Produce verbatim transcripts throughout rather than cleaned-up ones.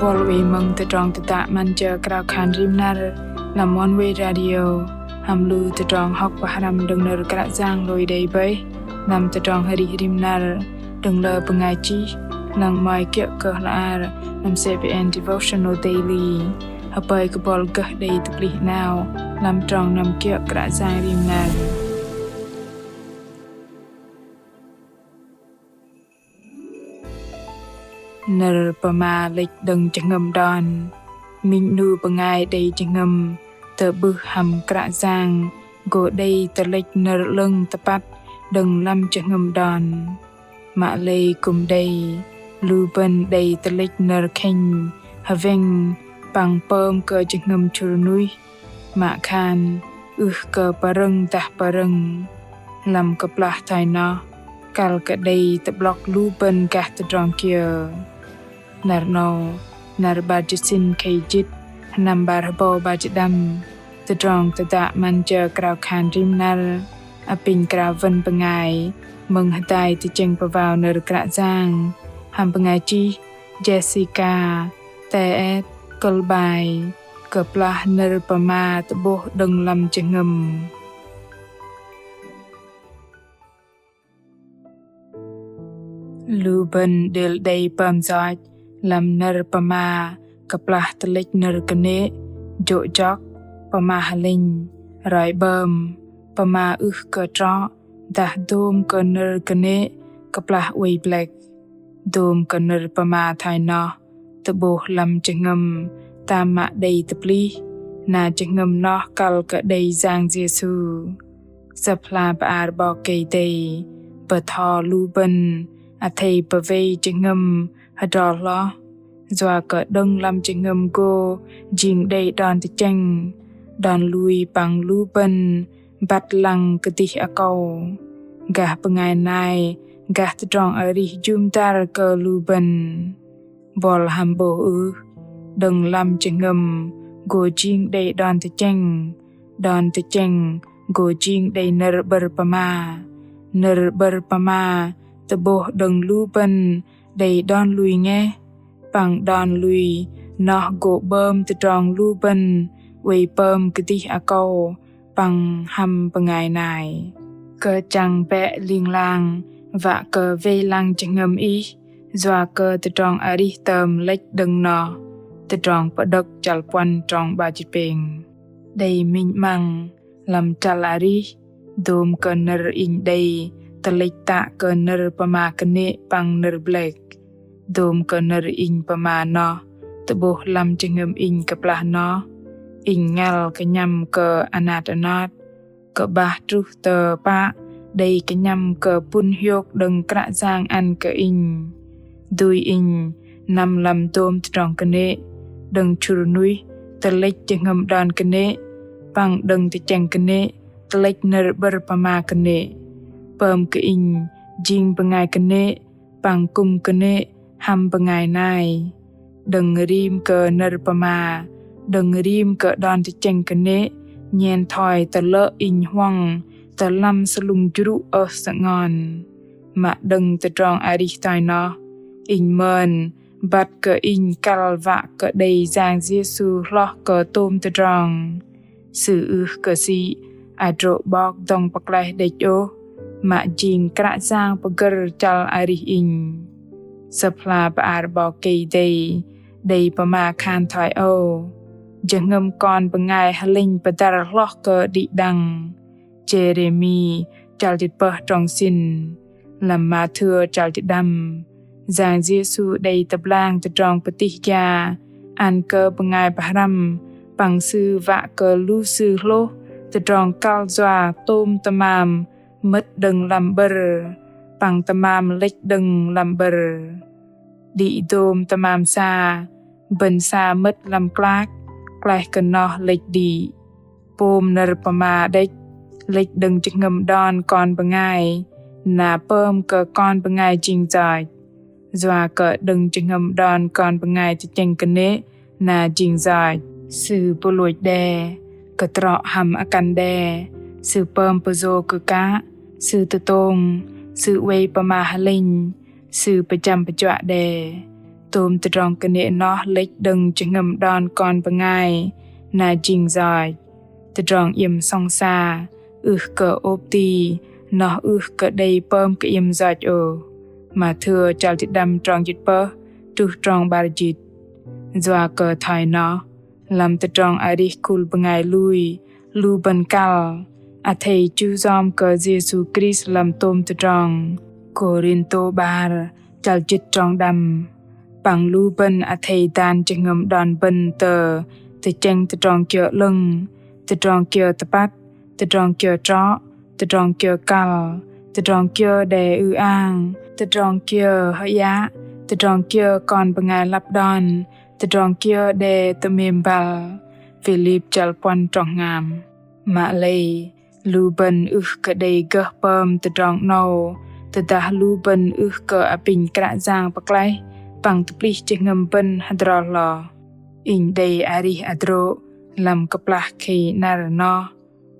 Bol wei mơ̆ng tơdrong tơdă 'Măn Jơ Krao Khan Rim Năr lăm Oneway Radio, hăm lu tơdrong hŏk pơhrăm đơ̆ng nơ̆r Kră Yang lui đei bơih lăm tơdrong arih rim năr đơ̆ng lơ bơngai chih, lăng 'mơ̆i kiơ̆ kơ hla ar lăm C B N Devotional Daily. Hơpơi kơ bol gơh đei tơplih 'nao lăm trong năm kiơ̆ Kră Yang rim năr. Nơ̆r pơma lĕch đơ̆ng jơhngơ̆m đon. Minh 'nu bơngai đei jơhngơ̆m tơ'bưh hăm Kră Yang gô đei tơlĕch nơ̆r 'lơ̆ng tơpăt đơ̆ng lăm jơhngơ̆m đon. Mă lei kư̆m đei, lu bơ̆n đei tơlĕch nơ̆r khĕnh, hơwĕng păng pơm kơ jơhngơ̆m chŭr nuih, mă khan ưh kơ pơrơ̆ng dah pơrơ̆ng. Lăm kơplah thoi noh, kăl kơ đei tơ'blŏk lu bơ̆n gah tơdrong kiơ. Năr 'nâu, năr 'bar jĭt sĭn khei jĭt, sơnăm 'bar hơbâu 'bar jĭt đăm, tơdrong tơdă 'Măn Jơ Krao Khan Rim Năr apinh krao wơ̆n bơngai mơ̆ng hơdai tơchĕng pơwao nơ̆r Kră Yang, hăm bơngai chih Jessica T S Kơ̆l 'bai. Kơplah nơ̆r pơma tơ'bôh đơ̆ng lăm jơhngơ̆m. Lu bơ̆n đêl đei pơm yoch lăm nơ̆r pơma kơplah tơlĕch nơ̆r kơnê̆, jô̆ jŏk, pơma hơlĕnh, roi 'bơm, pơma ưh kơ trŏ, dah dôm kơ nơ̆r kơnê̆ kơplah oei blĕk. Dôm kơ nơ̆r pơma thoi noh tơ'bôh lăm jơhngơ̆m tam mă đei tơplih, na jơhngơ̆m noh kăl kơ đei Yang Yêsu. Sơ̆p hla bơar 'Bok Kei-Dei bơtho lu bơ̆n athei pơwei jơhngơ̆m hơdrol hloh, yua kơ đơ̆ng lăm jơhngơ̆m gô jing đei đon tơchĕng, đon lui păng lu bơ̆n băt lăng kơdih akâu. Gah bơngai nai gah tơdrong arih jŭm dăr kơ lu bơ̆n. Bol hăm 'bôh ưh, đơ̆ng lăm jơhngơ̆m gô jing đei đon tơchĕng, đon tơchĕng gô jing đei nơ̆r 'bơ̆r pơma. Nơ̆r 'bơ̆r pơma tơ'bôh đơ̆ng lu bơ̆n đei đon lui ngeh, păng đon lui noh gô 'bơm tơdrong lu bơ̆n oei pơm kơdih akâu păng hăm bơngai nai. Kơchăng bĕ ling lang wă kơ wei lăng jơhngơ̆m ih, yua kơ tơdrong arih tơm lĕch đơ̆ng noh. Tơdrong Pơđơ̆k chăl puăn trong 'bar jĭt pêng. Đei minh 'măng lăm chăl arih, dôm kơ nơ̆r inh đei tơlĕch tă kơ nơ̆r pơma kơnê̆ păng nơ̆r blĕk. Dôm kơ nơ̆r inh pơma noh tơ'bôh lăm jơhngơ̆m inh kơplah noh. Inh ngăl kơnhăm kơ anat anot, kơ'bah truh tơ pă đei kơnhăm kơ pŭn hiôk đơ̆ng Kră Yang ăn kơ inh. Dui inh năm lăm dôm tơdrong kơnê̆, đơ̆ng chŭr nuih tơlĕch jơhngơ̆m đon kơnê̆, păng đơ̆ng tơchĕng kơnê̆ tơlĕch nơ̆r 'bơ̆r pơma kơnê̆. Pơm kơ inh jing bơngai kơnê̆ păng kư̆m kơnê̆ hăm bơngai nai. Đơ̆ng rim kơ nơ̆r pơma, đơ̆ng rim kơ đon tơchĕng kơnê̆, nhen thoi tơlơ̆ inh huŏng tơ lăm sơlŭng jrŭ ơh sơngon. Mă đơ̆ng tơdrong arih thoi noh, inh mơn băt kơ inh kăl wă kơ đei Yang Yêsu hloh kơ tôm tơdrong. Sư ưh kơ sĭ adrô̆ 'Bok dŏng pơklaih đĕch ôh, mă jing Kră Yang pơgơ̆r chăl arih inh. Sơ̆p hla bơar 'Bok Kei-Dei đei pơma khan thoi âu: Jơhngơ̆m kon bơngai hơlĕnh pơdăr hloh kơ đĭ đăng. Jêrêmi chăl jĭt pơh trong sĭn. Lăm Mathêu chăl jĭt đăm, Yang Yêsu đei tơblang tơdrong pơtih gia ăn kơ bơngai pơhrăm, păng Sư wă kơ lu sư hlôh tơdrong kăl yua tôm tơmam mơ̆t đơ̆ng lăm 'bơ̆r, păng tơmam lĕch đơ̆ng lăm 'bơ̆r. Đĭ dôm tơmam sa, bơ̆n sa mơ̆t lăm klak, klaih kơ noh lĕch đĭ. Pôm nơ̆r pơma đĕch, lĕch đơ̆ng jơhngơ̆m đon kon bơngai, na pơm kơ kon bơngai jing yoch. Yua kơ đơ̆ng jơhngơ̆m đon kon bơngai tơchĕng kơnê̆ na jing yoch. Sư pơlôch đe, kơtrŏ hăm akăn đe, sư pơm pơyô kơ kă, sư tơtông, sư oei pơma hơlĕnh, sư pơjăm pơjuă đe. Tôm tơdrong kơnê̆ noh lĕch đơ̆ng jơhngơ̆m đon kon bơngai na jing yoch. Tơdrong iĕm sŏng sa ưh kơ ôp ti noh ưh kơ đei pơm kơ iĕm yoch ôh. Mathêu chăl jĭt đăm trong jĭt pơh truh trong 'bar jĭt. Yua kơ thoi noh, lăm tơdrong arih khul bơngai lui, lu bơ̆n kăl athei chu yom kơ Yêsu Krist lăm tôm tơdrong. Kôrintô 'bar chăl jĭt trong đăm. Păng lu bơ̆n athei dan jơhngơ̆m đon bơ̆n tơ tơchĕng tơdrong kiơ 'lơ̆ng, tơdrong kiơ tơpăt, tơdrong kiơ trŏ, tơdrong kiơ kăl, tơdrong kiơ đe ư-ang, tơdrong kiơ hơiă, tơdrong kiơ kon bơngai lăp đon, tơdrong kiơ đe tơmêm băl. Philip chăl puăn trong hngam. Mă lei, lu bơ̆n ưh kơ đei gơh pơm tơdrong 'nâu, tơdah lu bơ̆n ưh kơ apinh Kră Yang pơklaih păng tơplih jơhngơ̆m bơ̆n hơdrol hloh. Inh đei arih hơdrô̆ lăm kơplah khei năr noh,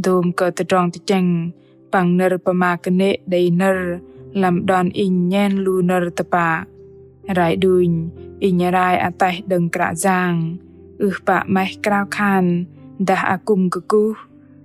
dôm kơ tơdrong tơchĕng păng nơ̆r pơma kơnê̆ đei nơ̆r lăm đon inh nhen lu nơ̆r tơpă. Rai đunh, inh rai ataih đơ̆ng Kră Yang, ưh pă 'maih krao khan dah akŭm kơkuh,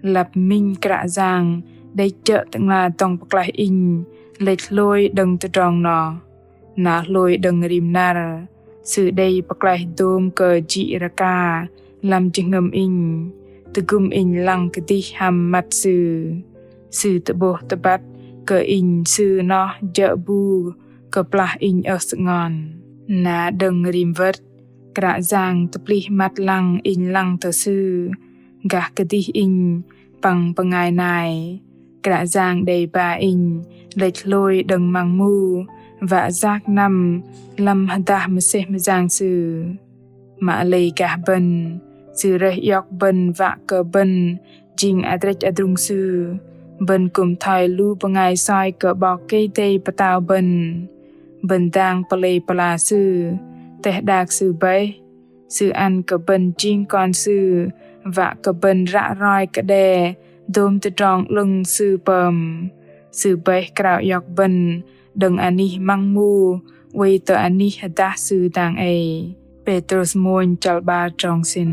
lăp minh Kră Yang đĕch jơ̆ Tơ'ngla dŏng pơklaih inh lĕch hlôi đơ̆ng tơdrong noh. Na hlôi đơ̆ng rim năr, Sư đei pơklaih dôm kơ jĭ rơka lăm jơhngơ̆m inh, tơgŭm inh lăng kơdih hăm măt Sư. Sư tơ'bôh tơbăt kơ inh Sư noh jơ̆ bu kơplah inh ơh sơngon. Na đơ̆ng rim wơ̆t, Kră Yang tơplih măt lăng inh lăng tơ Sư, gah kơdih inh păng bơngai nai. Kră Yang đei ba inh lĕch hlôi đơ̆ng măng mu, wă yak năm lăm hơdah mơsêh mơyang Sư. Mă lei gah bơ̆n, Sư rơih iŏk bơ̆n wă kơ bơ̆n jing adrĕch adrung Sư. Bơ̆n kư̆m thoi lu bơngai soi kơ 'Bok Kei-Dei Pơtao bơ̆n. Bơ̆n dang pơlei pơla Sư, teh đak Sư bơih. Sư ăn kơ bơ̆n jing kon Sư, wă kơ bơ̆n ră roi kơ đe dôm tơdrong 'lơ̆ng Sư pơm. Sư bơih krao iŏk bơ̆n đơ̆ng anih măng mu oei tơ anih hơdah Sư dang ei. Pêtrôs mônh chăl 'bar trong sĭn.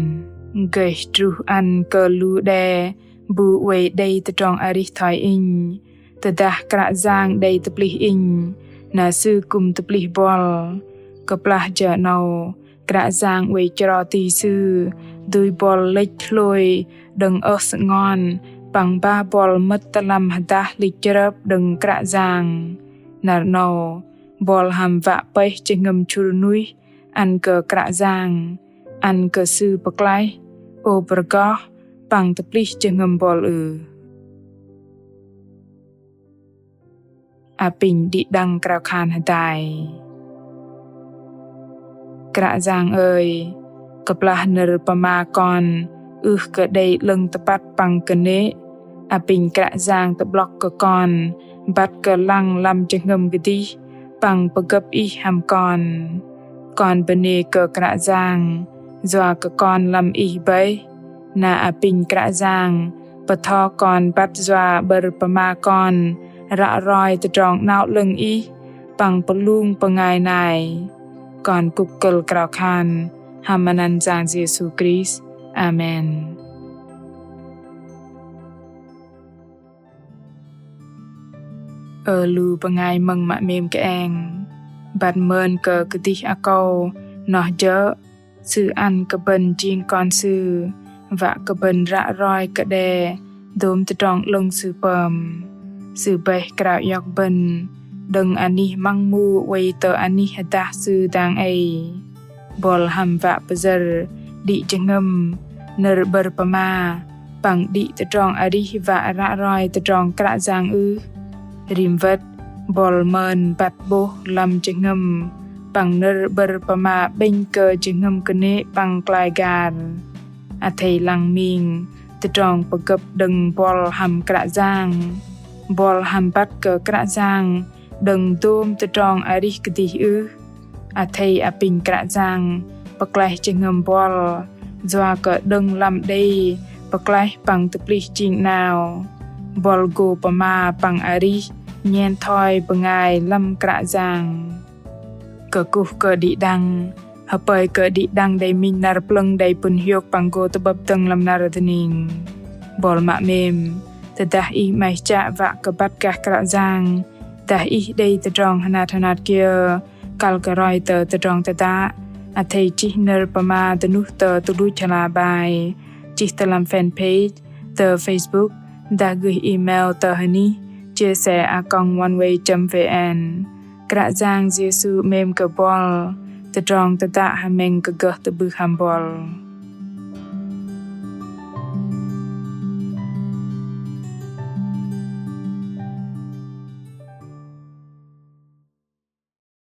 Gơh truh ăn kơ lu đe bu oei đei tơdrong arih thoi inh. Tơdah Kră Yang đei tơplih inh, na Sư kư̆m tơplih buăl. Kơplah jơ 'nâu, Kră Yang oei chro ti Sư, dui buăl lĕch hlôi đơ̆ng ơh sơngon, păng ba buăl mơ̆t tơ lăm hơdah hlĭch chrơp đơ̆ng Kră Yang. Năr 'nâu, buăl hăm wă pơih jơhngơ̆m chŭr nuih ăn kơ Kră Yang, ăn kơ Sư pơklaih, ôp rơgoh, păng tơplih jơhngơ̆m buăl ưh. Apinh đĭ đăng krao khan hơdai. Kră Yang ơi, kơplah nơ̆r pơma kon ưh kơ đei 'lơ̆ng tơpăt păng kơnê̆, apinh Kră Yang tơ'blŏk kơ kon băt kơ lăng lăm jơhngơ̆m kơdih păng pơgơ̆p Ih hăm kon. Kon bơnê kơ Kră Yang yua kơ kon lăm Ih bơih. Na apinh Kră Yang pơtho kon băt yua 'bơ̆r pơma kon ră roi tơdrong 'nao 'lơ̆ng Ih păng pơlung bơngai nai. Kon kŭk kơ̆l krao khan hăm anăn Yang Yêsu Krist. Amen. Ơ lu bơngai mơ̆ng mă 'mêm kơeng, băt mơn kơ kơdih akâu noh jơ̆ Sư ăn kơ bơ̆n jing kon Sư, wă kơ bơ̆n ră roi kơ đe dôm tơdrong 'lơ̆ng Sư pơm. Sư bơih krao iŏk bơ̆n đơ̆ng anih măng mu oei tơ anih hơdah Sư dang ei. Buăl hăm wă pơyơ̆r đĭ jơhngơ̆m, nơ̆r 'bơ̆r pơma păng đĭ tơdrong arih wă ră roi tơdrong Kră Yang ưh? Rim wơ̆t, buăl mơn băt 'bôh lăm jơhngơ̆m păng nơ̆r 'bơ̆r pơma 'bĕnh kơ jơhngơ̆m kơnê̆ păng klaih gar. Athei lăng ming tơdrong pơgơ̆p đơ̆ng buăl hăm Kră Yang. Buăl hăm băt kơ Kră Yang đơ̆ng dôm tơdrong arih kơdih ưh? Athei apinh Kră Yang pơklaih jơhngơ̆m buăl, yua kơ đơ̆ng lăm đei pơklaih păng tơplih jing 'nao. Buăl gô pơma păng arih nhen thoi bơngai lăm Kră Yang. Kơkuh kơ đĭ đăng, hơpơi kơ đĭ đăng đei minh năr plơ̆ng đei pŭn hiôk păng gô tơ'bơ̆p dơ̆ng lăm năr dơning. Buăl mă 'mêm, tơdah ih 'maih chă wă kơ băt gah Kră Yang, dah ih đei tơdrong hơnat hơnat kiơ, kăl kơ roi tơ tơdrong tơdă, athei chih nơ̆r pơma dơnuh tơ tơluch hla bơar, chih tơ lăm fanpage, tơ Facebook, dah gơih email tơ hơnih chia sẻ a còng oneway chấm vn. Kră Yang Yêsu 'mêm kơ buăl, tơdrong tơdă hơmĕng kơ gơh tơ'bưh hăm buăl.